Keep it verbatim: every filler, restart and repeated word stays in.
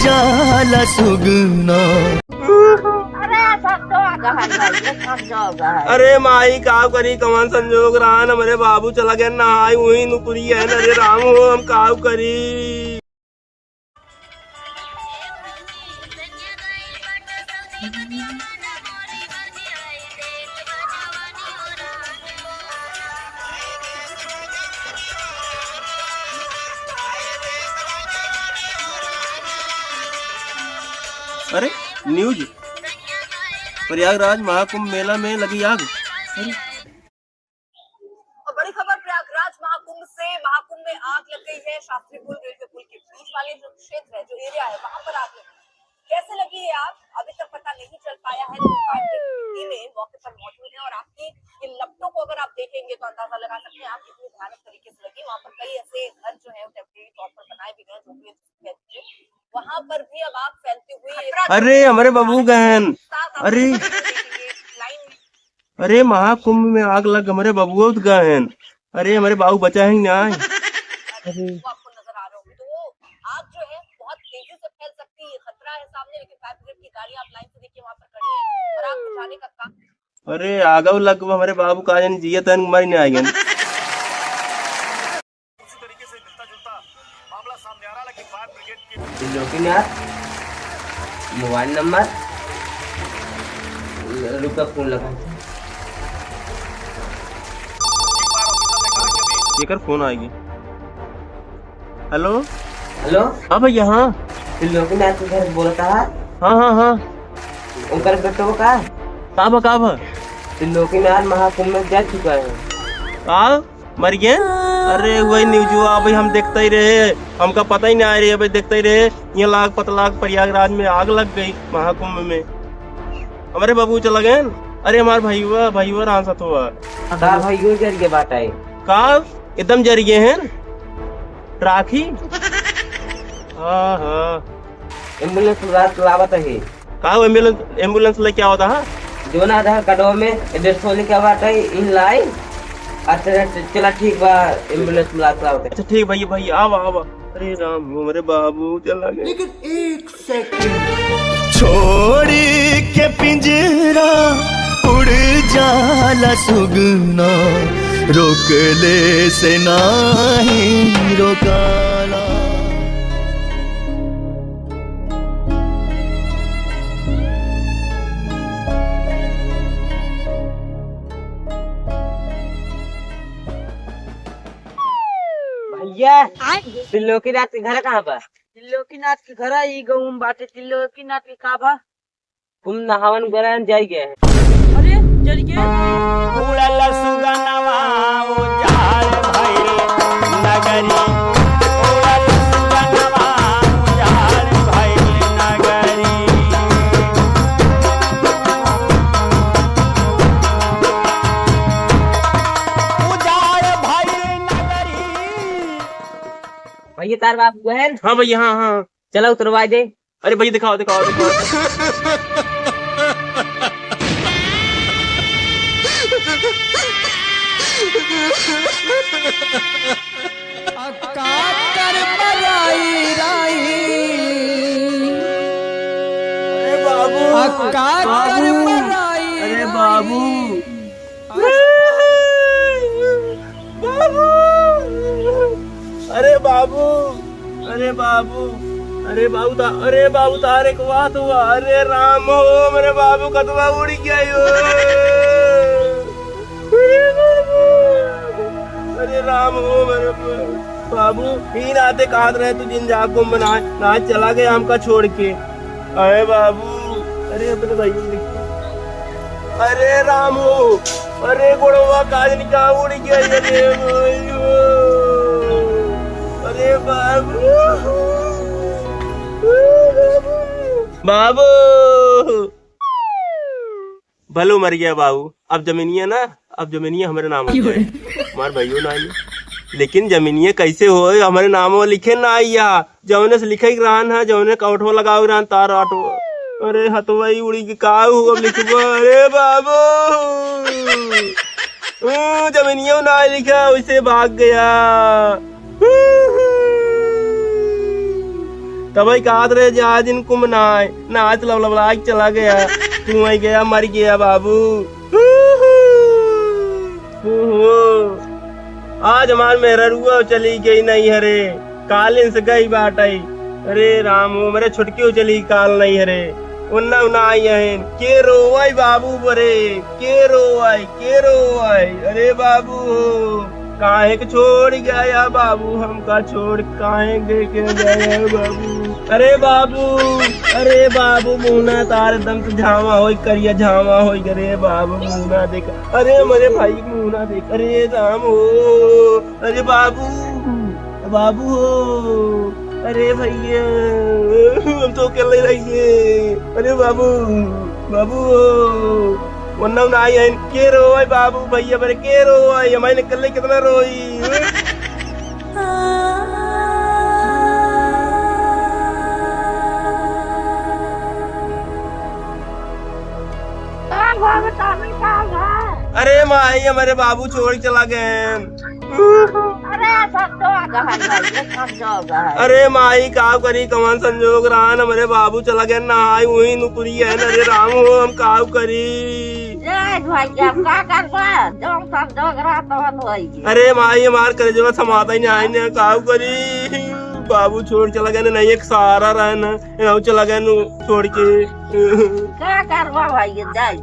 जाला सुगना। अरे, सब तो गहन है, ये सब तो गहन। अरे माई, का करी, कवन संजोग रहन, हमरे बाबू चला गए नहाई, वही नुकुरी है न, अरे राम हो, हम का करी। अरे, न्यूज, प्रयागराज महाकुंभ मेला में लगी आग। अरे, और बड़ी खबर, प्रयागराज महाकुंभ से, महाकुंभ में आग लग गई है। शास्त्री पुल, रेलवे पुल के बीच वाले जो क्षेत्र है, जो एरिया है, वहां पर आग लगी। कैसे लगी ये आग, अभी तक पता नहीं चल पाया है, लेकिन fire brigade की टीमें मौके पर मौजूद हैं और आग की इन लपटों को अगर आप देखेंगे तो अंदाजा लगा सकते हैं आप कितनी भयानक तरीके से लगी। वहां पर कई ऐसे घर जो है टेम्परेरी तौर पर बनाए भी गए, झोपड़ियां जिसको कहते हैं, वहां पर भी अब आग फैलती हुई अरे, हमरे बाबू गहन। अरे। लाइन अरे, महाकुंभ में आग लग, हमरे बबुआ तो गए हैं। अरे, हमरे बाबू बचा है कि नाहीं? अरे। वो आपको नजर आ रहे होंगे। तो वो आग जो है, बहुत तेजी से फैल सकती है, खतरा है सामने, लेकिन fire brigade की गाड़ियां आप लाइन से देखिए, वहां पर खड़ी है और आग बुझाने का काम अरे, आगव लग, हमरे बाबू का जानी जियत हैं, मर नाहीं आइगन। उसी तरीके से मिलता जुलता मामला सामने आ रहा, लेकिन fire brigade की त्रिलोकीनाथ, मोबाइल नंबर, रुका, फोन लगा। एकर फोन आएगी। हेलो। हेलो। हाँ भैया, हाँ। त्रिलोकीनाथ के घर बोलता है? हाँ, हाँ, हाँ। उनकर बेटो का? का बा, का बा? त्रिलोकीनाथ महाकुंभ में जा चुका है। का? मर गए? अरे, वही न्यूजवा अभी हम देखते ही रहे, हमका पता ही नाहीं रहे, अभी देखते ही रहे, ये लाग पतलाग प्रयागराज में आग लग गई महाकुंभ में। हमरे बाबू चला गए। अरे, हमार भैया, भैया राम सतवा। का भैया जर के बात आई? का? एकदम जर गए हैं। राखी? हाँ, हाँ। एम्बुलेंस बुला, बुलावत है। का हो एम्बुलेंस, एम्बुलेंस लेके आवत हा? जो ना आधार कार्डवा में एड्रेस लिखा बाटे, इन लाई। अच्छा, चला ठीक बा, एम्बुलेंस बुला के आवत है। अच्छा ठीक भैया, भैया आवा, आवा। अरे राम, हमरे बाबू चला गए। लेकिन एक सेकंड। छोड़ी के पिंजरा उड़ जाला सुगना, रोकले से नाही रोकाला। भैया, आय? त्रिलोकीनाथ के घर कहाँ बा? त्रिलोकीनाथ के घर ई गाँव में बाटे। त्रिलोकीनाथ के का बा? तुम नहावन गरन जाई गए हैं। अरे, जर गए। उड़ल सुगनवा उजाड़ भइल नगरी। उड़ल सुगनवा उजाड़ भइल नगरी। उजाड़ भइल नगरी। भैया, तार बाप गए हैं? हाँ भैया, हाँ, हाँ। चला उतरवा दे। अरे भैया, दिखाओ, दिखाओ, दिखाओ। अक्का कर मराई राई। अरे बाबू। अक्का कर बाबू। मराई अरे राई। बाबू। बाबू। अरे बाबू, अरे बाबू, अरे बाबू ता-, अरे बाबू तारे को बात हुआ। अरे राम हो, मेरे बाबू कतवा उड़ गया यो। अरे बाबू, अरे राम हो, मेरे बाबू, बाबू, ही नाते कहत रहे तू जिन जाको मना, ना चला गया हमका छोड़ के। अरे बाबू, अरे अपने भाई को देख। अरे राम हो, अरे गोड़वा काजनी का उड़ गया ये रे भाई हो। अरे बाबू। बाबू। भलो मर गया बाबू, अब जमीनिया ना, अब जमीनिया हमरे नाम हो जाए। हमार भाइयों ना आई, लेकिन जमीनिया कैसे होए, हमरे नाम लिखे ना आइया, जौने से लिखे के रहन है, जौने का ऑटो लगावे के रहन, तार ऑटो। अरे हथवा ही उड़ी के का हो, अब लिखबा, अरे बाबू। ओ, जमीनिया ना लिखा, वैसे भाग गया। तबई कहत रहे, जा दिन कुम ना आए, ना आज लवलवला के चला गया, तू आई गया, मर गया बाबू। ओहो, आज हमार मेहररुआ चली गई नैहरे, कालिन से गई बाटई। अरे राम हो, मेरे छुटकी चली काल नैहरे, उन्ना उन्ना आई हैं। के रोवई बाबू बरे, के रोवई, के रोवई। अरे बाबू हो, काहे के छोड़ गया बाबू, हमका छोड़ काहे के, के गया बाबू। अरे बाबू, अरे बाबू, मुँह ना तार, एकदम से झावा होई, करिया झावा होई। अरे बाबू, मुँह ना देख। अरे मेरे भाई, मुँह ना देख। अरे राम हो, अरे बाबू, बाबू हो, अरे भैया, हम तो अकेले रहिए। अरे बाबू, बाबू हो, वन्ना ना आई हैं। के रोई बाबू, भैया बरे के रोई, हमारे अकेले कितना रोई। का भा बतावे का भा? अरे माई, हमारे बाबू छोड़ के चला गए। अरे संजोग है भाई, ये संजोग है। अरे माई, का करी, कवन संजोग रहन, हमारे बाबू चला गए ना, आई वही नुपुरी है ना। अरे राम हो, हम का करी? ए भाई, अब का करबा? जौन संजोग रहा तवन होई। अरे माई, हमार करेजवा समाता ही नहीं, आई ने का करी? बाबू छोड़ चला गए ना, नहीं एक सहारा रहे ना, ये चला गए नु छोड़ के। का करबा भाई, ये जाए।